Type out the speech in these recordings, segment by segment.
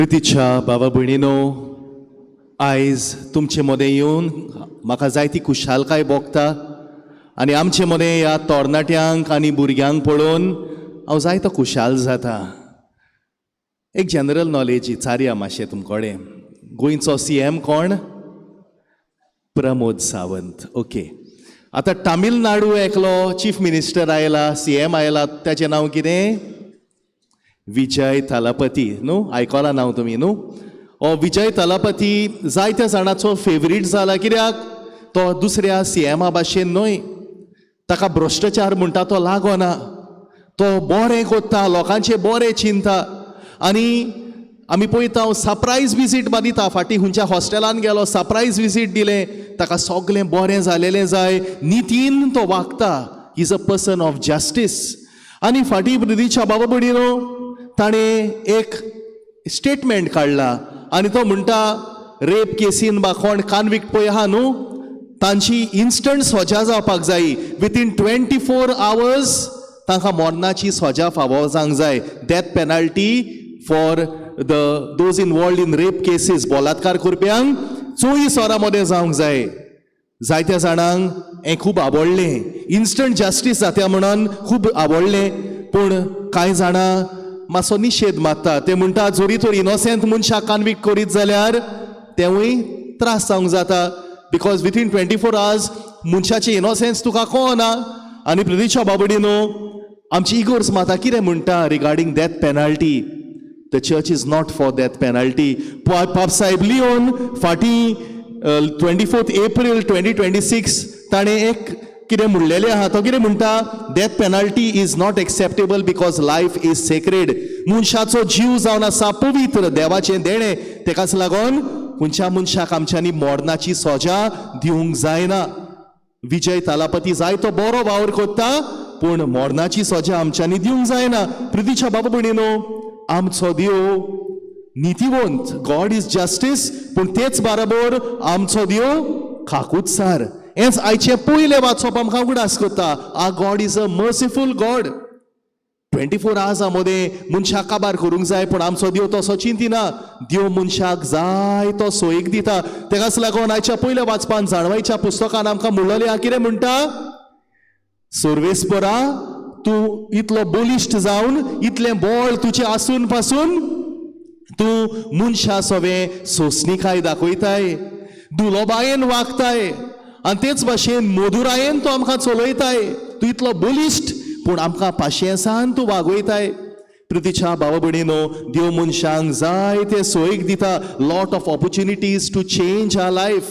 प्रितीच्या बाबा भयणीनो, आयज तुमचे मदें येवन म्हाका जायती खुशालकाय भोगता आनी आमचे मदें ह्या तरणाट्यांक आनी भुरग्यांक पळोवन हांव जायतो खुशाल जाता. एक जनरल नॉलेज विचारया मातशें तुमकोडें. गोंयचो सीएम कोण? प्रमोद सावंत. ओके. आतां तामिळनाडू एकलो चीफ मिनिस्टर आयला, सीएम आयला, ताचें नांव कितें? विजय थलापती न्हू? आयकलां नांव तुमी न्हू? हो विजय थलापती जायत्या जाणाचो फेवरीट जाला, कित्याक तो दुसऱ्या सीएमा भाशेन न्हय. ताका भ्रश्टाचार म्हणटा तो लागना. तो बरें कोत्ता, लोकांचें बरें चिंता आनी आमी पळयता सरप्रायज विजीट बा दिता. फाटीं खंयच्या हॉस्टेलान गेलो, सरप्रायज विजीट दिलें. ताका सगळें बरें जालेलें जाय. नितीन तो वागता. Is a person of justice. आनी फाटीं, प्रितीच्या बाबा भयणीनो, ताणें एक स्टेटमेंट काडला आनी तो म्हणटा, रेप केसीन बा कोण कानविक्ट पळय आहा न्हू, तांची इन्स्टंट सजा जावपाक जाय. विथीन 24 आवर्स तांकां मरणाची सजा फावो जावंक जाय. Death penalty for the those involved in rape cases, बलात्कार करप्यांक 24 वरां मदें जावंक जाय. जायत्या जाणांक हें खूब आवडलें, इन्स्टंट जस्टीस जाता म्हणून खूब आवडलें. पूण कांय जाणां मातसो निशेध मारता. ते म्हणटा, जरी तर इनोसेंट मनशाक कन्विक्ट करीत जाल्यार तेवूय त्रास जावंक जाता, because within 24 hours मनशाची इनोसेंस तुका कळना. आनी प्रितीच्या बाबडीनो, आमची इगोर्ज माता कितें म्हणटा regarding death penalty? The church is not for death penalty. पाप साहेब लिओन फाटीं 24 April 2026 ताणें एक कितें म्हणलेलें आहा. तो कितें म्हणटा? Death penalty is not acceptable because life is sacred. मनशाचो जीव जावन आसा पवित्र, देवाचें देणें. तेकाच लागून खंयच्या मनशाक आमच्यांनी मरणाची सजा दिवंक जायना. विजय तालापती जायतो बरो वावर करता, पूण मरणाची सजा आमच्यांनी दिवंक जायना. प्रितीच्या बाबा भयणीनो, आमचो देव नितीवंत. God is justice, पूण तेच बरोबर आमचो देव काकुतसार. हेंच आयचें पयलें वाचप आमकां उगडास करता. Our God is a merciful God. 24 आवर्सा मदें मनशाक काबार करूंक जाय, पूण आमचो देव तसो चिंतिना. देव मनशाक जाय तो सोयीक दिता. तेकाच लागून आयच्या पयल्या वाचपान, जाणवायच्या पुस्तकान आमकां म्हणलेलें आहा. कितें म्हणटा? सर्वेस्परा, तूं इतलो बलिश्ट जावन, इतलें बळ तुजें आसून पासून तूं मनशा सवें सोंसणिकाय दाखयताय, दुलोबायेन वागताय आनी तेच भाशेन मधुरायेन तूं आमकां चलयताय. तूं इतलो बलिश्ट, पूण आमकां पाशेंसान तूं वागयताय. प्रितीच्या भावा भयणीनो, देव मनशांक जाय ते सोयीक दिता, lot of opportunities to change our life.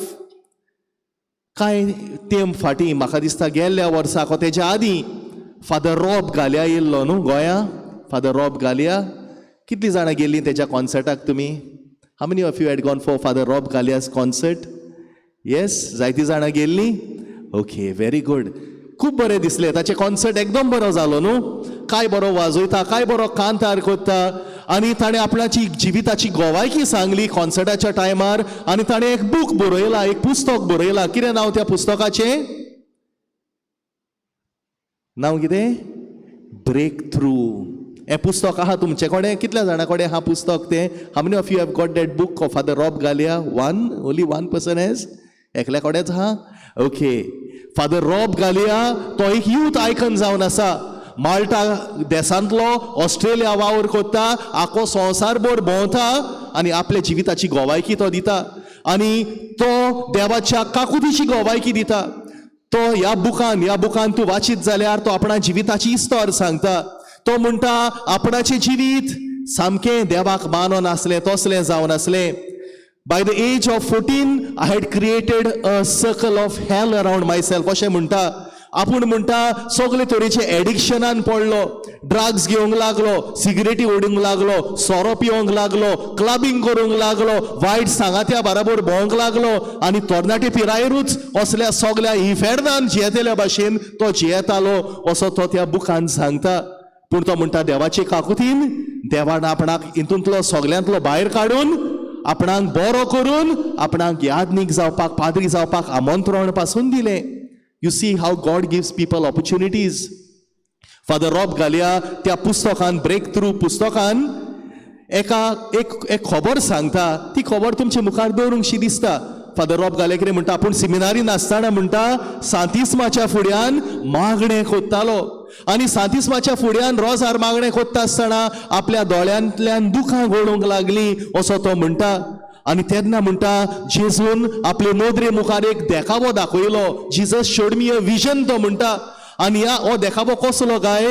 कांय तेंप फाटीं, म्हाका दिसता गेल्ल्या वर्साक, तेच्या आदीं, फादर रॉब गालिया येयल्लो न्हू गोंया? फादर रॉब गालिया, कितलीं जाणां गेल्लीं तेच्या कॉन्सर्टाक तुमी? How many of you had gone for Father Rob Galia's concert? Yes, जायतीं जाणां गेल्लीं. Okay, very good. खूब बरें दिसलें. ताचें कॉन्सर्ट एकदम बरो जालो न्हू? काय बरो वाजयता, काय बरो कांतार करता आनी ताणें आपणाची जिविताची गोवायकी सांगली कॉन्सर्टाच्या टायमार. आनी ताणें एक बूक बरयला, एक पुस्तक बरयला. कितें नांव त्या पुस्तकाचें? नांव कितें? Breakthrough. हें पुस्तक आहा तुमचे कडेन? कितल्या जाणां कडेन आहा पुस्तक तें? How many of you have got that book of Father Rob Galea? One, only one person has. एकल्या कडेच आहा. ओके. फादर रॉब गालिया तो एक यूथ आयकन जावन आसा. माल्टा देसांतलो, ऑस्ट्रेलिया वावर करता, आखो संवसारभर भोंवता आनी आपल्या जिविताची गोवायकी तो दिता आनी तो देवाच्या काकुतीची गोवायकी दिता. तो ह्या बुकान तूं वाचीत जाल्यार तो आपणा जिविताची इस्तोर सांगता. तो म्हणटा, आपणाचें जिवीत सामकें देवाक मानून आसलें तसलें जावन आसलें. By the age of 14, I had created a circle of hell around myself, अशें म्हणटा. आपूण म्हणटा, सगळे तरेचे एडिक्शनान पडलो, ड्रग्स घेवंक लागलो, सिगरेटी ओडूंक लागलो, सोरो पिवंक लागलो, क्लबिंग करूंक लागलो, वायट सांगात्या बराबर भोंवंक लागलो आनी तरणाटे पिरायेरूच असल्या सगळ्या इफेर्नान जियेतल्या भाशेन तो जियेतालो, असो तो त्या बुकान सांगता. पूण तो म्हणटा, देवाचे काकुतीन देवान आपणाक हितूंतलो सगल्यांतलो भायर काडून, आपणाक बरो करून, आपणाक यादनीक जावपाक, पाद्री जावपाक आमंत्रण पासून दिलें. You see how God gives people opportunities. Father Rob Galea त्या पुस्तकान, ब्रेक थ्रू पुस्तकान, एका एक एक खबर सांगता. ती खबर तुमचे मुखार दवरूंकशी दिसता. फादर रॉब गालिया कितें म्हणटा? आपूण सिमिनारीन आसतना म्हणटा, सांतिस्माच्या फुड्यान मागणें कोत्तालो आनी सांतिस्माच्या फुड्यान रोजार मागणें कोत्ता आसतना आपल्या दोळ्यांतल्यान दुखां गळूंक लागलीं असो तो म्हणटा. आनी तेन्ना म्हणटा, जेजून आपले नदरे मुखार एक देखावो दाखयलो. "Jesus showed me a vision," तो म्हणटा. आनी ह्या हो देखावो कसलो काय?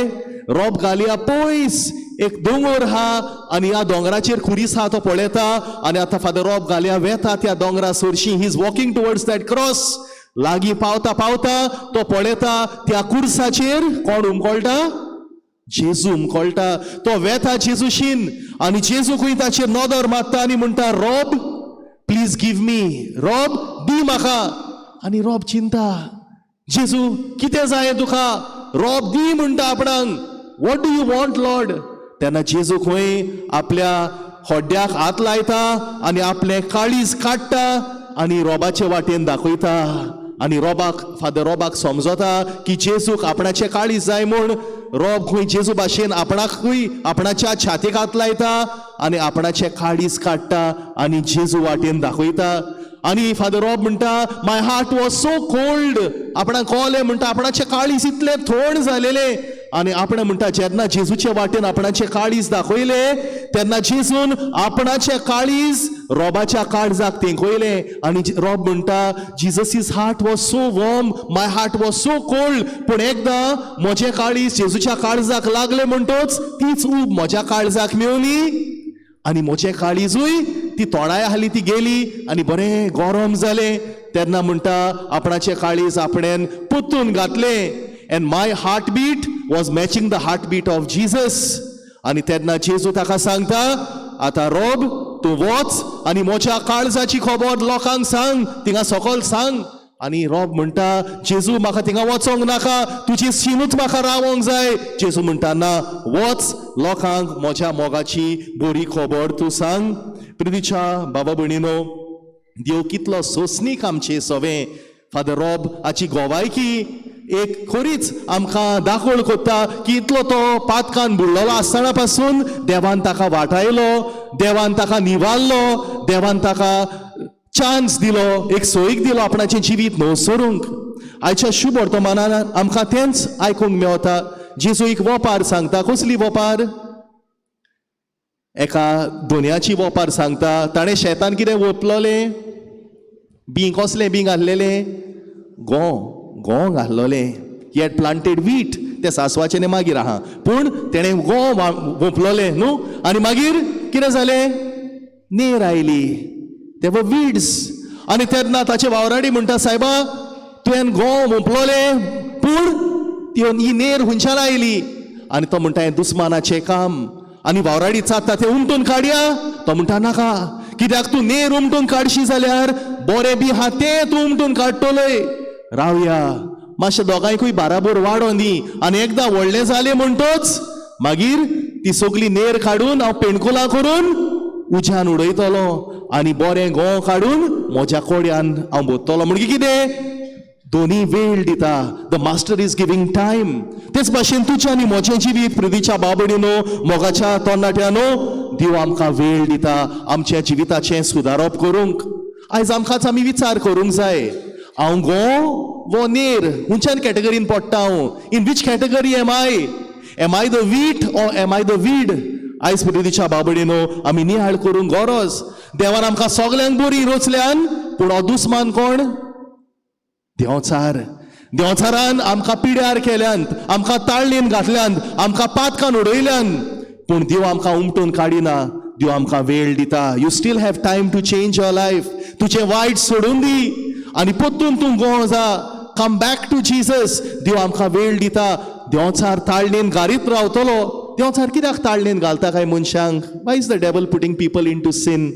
रॉब गालिया पयस एक दोंगर हा आनी ह्या दोंगराचेर खुरीस हा तो पळयता. आनी आतां फादर रॉब गालिया वेता त्या दोंगरा सरशी. He is walking towards that cross. लागीं पावता पावता तो पळयता, त्या कुर्साचेर कोण उमकळटा? जेजू उमकळटा. तो वेता जेजूशीन आनी जेजू खंय ताचेर नदर मारता आनी म्हणटा, "Rob, please give me. Rob, दी म्हाका." आनी रॉब चिंता, जेजू, कितें जाय तुका? रॉब दी म्हणटा आपणाक. "What do you want, Lord?" तेन्ना जेजू खंय आपल्या हड्ड्याक हात लायता आनी आपलें काळीज काडटा आनी रोबाचे वाटेन दाखयता. आनी रोबाक, फादर रोबाक समजता की जेजूक आपणाचें काळीज जाय म्हूण. रोब खंय जेजू भाशेन आपणाकूय आपणाच्या छातीक हात लायता आनी आपणाचें काळीज काडटा आनी जेजू वाटेन दाखयता. आनी फादर रॉब म्हणटा, "My heart was so cold." आपणाक कळ्ळें म्हणटा, आपणाचें काळीज इतलें थंड जालेलें. आनी आपणें म्हणटा, जेन्ना जेजूचे वाटेन आपणाचें काळीज दाखयलें, तेन्ना जेजून आपणाचें काळीज रोबाच्या काळजाक तेंकयलें. आनी रॉब म्हणटा, "Jesus' heart was so warm, my heart was so cold. पूण एकदां म्हजें काळीज जेजूच्या काळजाक लागलें म्हणटोच तीच ऊब म्हज्या काळजाक मेवली आनी म्हजें काळीजूय ती तोंडाय आहली ती गेली आनी बरें गरम जालें." तेन्ना म्हणटा, आपणाचें काळीज आपणेन पोत्तून घातलें and my heart beat was matching the heart beat of Jesus. आनी तेन्ना जेजू ताका सांगता, "आतां रोब, तूं वच आनी म्हज्या काळजाची खबर लोकांक सांग, थिंगा सकल सांग." आनी रोब म्हणटा, "जेजू, म्हाका थिंगा वचोंक नाका, तुजी शिनूच म्हाका रावोंक जाय." जेजू म्हणटा, "ना, वच, लोकांक म्हज्या मोगाची बरी खबर तूं सांग." प्रितीच्या बाबा भयणीनो, देव कितलो सोंसणीक आमचे सवें! फादर रॉब हाची गोवायकी एक खरीच आमकां दाखोवण कोत्ता की इतलो तो पातकान बुडलेलो आसतना पासून देवान ताका वाटायलो, देवान ताका निवारलो, देवान ताका चान्स दिलो, एक सोयीक दिलो आपणाचें जिवीत नवसरूंक. आयच्या शुभ वर्तमानान आमकां तेंच आयकूंक मेवता. जेजू एक वोपार सांगता. कसली वोपार? एका दोनयाची वोपार सांगता. ताणें शेतान कितें वोपलोलें? बीं. कसलें बीं घातलेलें? गों. गों घातलोलें. He had planted wheat. तें सासवाचें मागीर आहा, पूण तेणें गों वोंपलोलें न्हू. आनी मागीर कितें जालें? नेर आयली. There were weeds. आनी तेन्ना ताचे वावराडी म्हणटा, "सायबा, तुवें गों वोंपलोलें, पूण ती ही नेर हुंच्यान आयली?" आनी तो म्हणटा, "हें दुस्मानाचें काम." आनी वावराडी चात्ता, तें उमटून काडया. तो म्हणटा, "नाका, कित्याक तूं नेर उमटून काडशी जाल्यार बरें बी आहा तें तूं उमटून काडटलोय. रावया मातशें, दोगांयकूय बाराबोर वाडोन दी आनी एकदां व्हडलें जालें म्हणटोच मागीर ती सगली नेर काडून हांव पेणकुलां करून उज्यान उडयतलो आनी बरें गोंव काडून म्हज्या कोड्यान हांव भरतलो." म्हणजे कितें? दोनी वेळ दिता. The master is giving time. तेच भाशेन तुजें आनी म्हजें जिवीत, प्रितीच्या बाबडीनो, मोगाच्या तरणाट्यानो, देव आमकां वेळ दिता आमच्या जिविताचें सुदारप करूंक. आयज आमकांच आमी विचार करूंक जाय, हांव गों वो नेर? खंयच्यान कॅटेगरीन पडटा हांव? In which category am I? Am I the wheat or am I the weed? आयज प्रितीच्या बाबडीनो, आमी निहाळ करूंक गरज. देवान आमकां सगल्यांक बरी रचल्यान, पूण हो दुस्मान कोण? देंवचार. देंवचारान आमकां पिड्यार केल्यान, आमकां ताळणेन घातल्यान, आमकां पातकान उडयल्यान, पूण देव आमकां उमटून काडिना. देव आमकां वेळ दिता. You still have time to change your life. तुजें वायट सोडून दी आनी परतून तूं गों जा. Come back to Jesus. देव आमकां वेळ दिता. देंवचार ताळणेन घारीत रावतलो. देंवचार कित्याक ताळणेन घालता काय मनशांक? Why is the devil putting people into sin?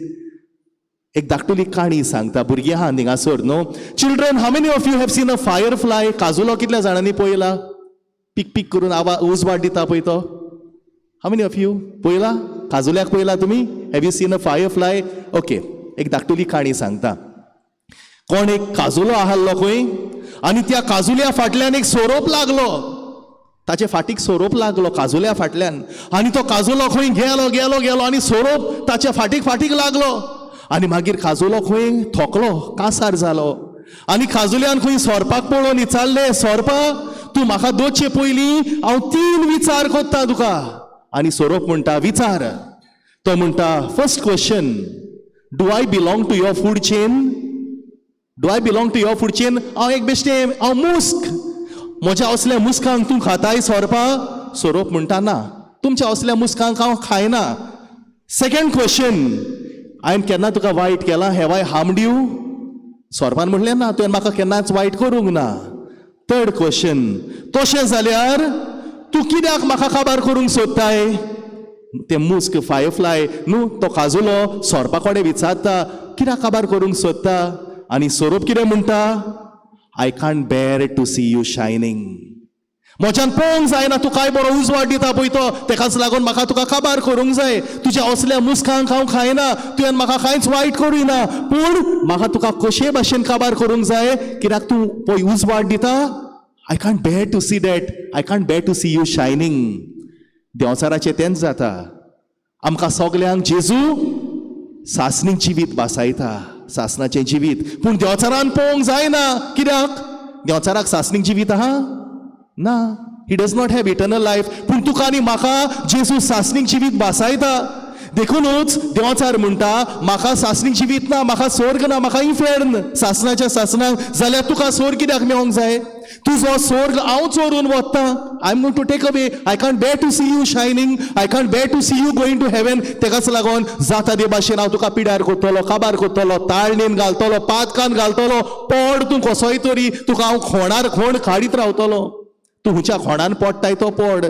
एक धाकटुली काणी सांगता. भुरगीं आहा थिंगासर न्हू? Children, how many of you have seen a fire fly? काजुलो कितल्या जाणांनी पळयला? पीक पीक करून आवा उजवाड दिता पळय तो. How many of you पळयला? काजुल्याक पळयला तुमी? Have you seen a fire fly? Okay, एक धाकटुली काणी सांगता. कोण एक काजुलो आहाल्लो खंय आनी त्या काजुल्या फाटल्यान एक सोरोप लागलो. ताचे फाटीक सोरोप लागलो काजुल्या फाटल्यान आनी तो काजुलो खंय गेलो गेलो गेलो आनी सोरोप ताच्या फाटीक फाटीक लागलो आनी मागीर काजुलो खंय थोकलो, कासार जालो. आनी काजुल्यान खंय सोरपाक पळोवन विचारलें, सोरपा तूं म्हाका दोचे पयलीं हांव तीन विचार कोत्ता तुका. आनी सोरोप म्हणटा, विचार. तो म्हणटा, first question, do I belong to your food chain? Do I belong to your food chain? हांव एक बेश्टें, हांव मुस्क, म्हज्या असल्या मुस्कांक तूं खाताय सोरपा? सोरोप म्हणटा, ना, तुमच्या असल्या मुस्कांक हांव खायना. सेकंड क्वेश्चन, हांवें केन्ना तुका वायट केलां? Have I harmed you? सोरपान म्हणलें, ना, तुवें म्हाका केन्नाच वायट करूंक ना. थर्ड क्वेश्चन, तशें जाल्यार तूं कित्याक म्हाका काबार करूंक सोदताय? ते मुस्क, फायरफ्लाय न्हू, तो काजुलो सोरपा कडेन विचारता, कित्याक काबार करूंक सोदता? आनी सोरोप कितें म्हणटा? I can't bear to see you shining. म्हज्यान पळोवंक जायना तूं काय बरो उजवाड दिता पळय तो, तेकाच लागून म्हाका तुका काबार करूंक जाय. तुज्या असल्या मुस्कांक हांव खायना, तुवें म्हाका कांयच वायट करूना, पूण म्हाका तुका कशे भाशेन काबार करूंक जाय, कित्याक तूं पळय उजवाड दिता. I can't bear to see that. I can't bear to see you shining. देंवचाराचें तेंच जाता. आमकां सगल्यांक जेजू सासणीक जिवीत भासायता, सासणाचें जिवीत, पूण देंवचारान पळोवंक जायना. कित्याक? देंवचाराक सासणीक जिवीत आहा ना. He does not have eternal life. पूण तुका आनी म्हाका जेजू सासणीक जिवीत भासायता. देखूनच देंवचार म्हणटा, म्हाका सासणीक जिवीत ना, म्हाका स्वर्ग ना, म्हाका इफेर्न सासणाच्या सासणाक, जाल्यार तुका स्वर्ग कित्याक मेळोंक जाय? तुजो स्वर्ग हांव चोरून वता. I am going to take away. I can't bear to see you shining. I can't bear to see you going to heaven. तेकाच लागून जाता ते भाशेन हांव तुका पिड्यार करतलो, काबार करतलो, ताळणीन घालतलो, पातकान घालतलो. पड तूं कसोय तरी, तुका हांव खोणार खोण काडीत रावतलो. तूं हुच्या खोणान पडटाय तो पड.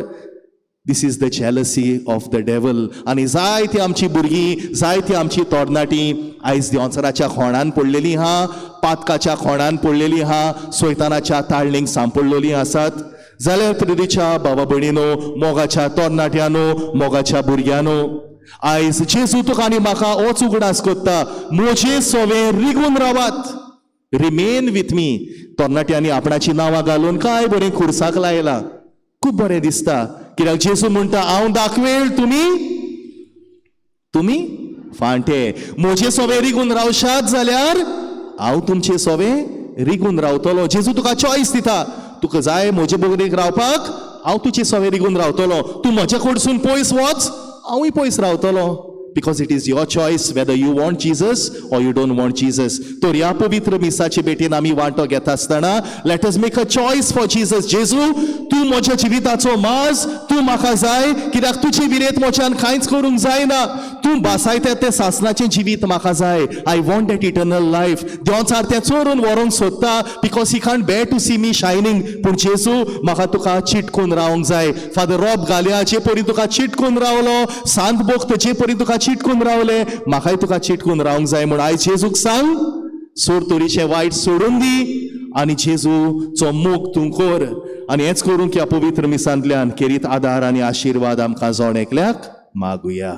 This is the jealousy of the devil. आनी जायती आमची भुरगीं, जायती आमची तरणाटीं आयज देंवचाराच्या खोणान पडलेलीं आहा, पातकाच्या खोणान पडलेलीं आहा, सोयतानाच्या ताळणीक सांपडलेलीं आसात. जाल्यार प्रितीच्या बाबा भयणीनो, मोगाच्या तरणाट्यानो, मोगाच्या भुरग्यांनो, आयज जेजू तुका आनी म्हाका होच उगडास कोत्ता, म्हजे सोवे रिगून रावात. Remain with me. तरणाट्यांनी आपणाची नांवां घालून काय बरें खुर्साक लायला, खूब बरें दिसता. कित्याक जेजू म्हणटा, हांव दाखवेल, तुमी तुमी फांटे. म्हजे सोवे रिगून रावशात जाल्यार हांव तुमचे सोवे रिगून रावतलो. जेजू तुका चॉयस दिता. तुका जाय म्हजे बगलेक रावपाक, हांव तुजे सोवे रिगून रावतलो. तूं म्हजे कडसून पयस वच, हांवूय पयस रावतलो, because it is your choice whether you want Jesus or you don't want Jesus. तर ह्या पवित्र मिसाचे भेटीन आमी वांटो घेता आसतना, let us make a choice for Jesus. जेजू, तूं म्हज्या जिविताचो माज, तूं म्हाका जाय, कित्याक तुजे विरेत म्हज्यान कांयच करूंक जायना. तूं भासायता तें सासणाचें जिवीत म्हाका जाय. I want that eternal life. देंवचार तें चोरून व्हरूंक सोदता, because he can't bear to see me shining. पूण जेजू, म्हाका तुका चिटकून रावंक जाय. फादर रॉब घालया जे परी तुका चिटकून रावलो, सांत भक्त जे परी तुका चिटकून रावले, म्हाकाय तुका चिटकून रावंक जाय म्हूण आयज जेजूक सांग. सोड तोरीचें वायट सोडून दी आनी जेजूचो मोग तूं कर. आनी हेंच करूंक ह्या पवित्र मिसांतल्यान खेरीत आदार आनी आशिर्वाद आमकां जण एकल्याक मागुया.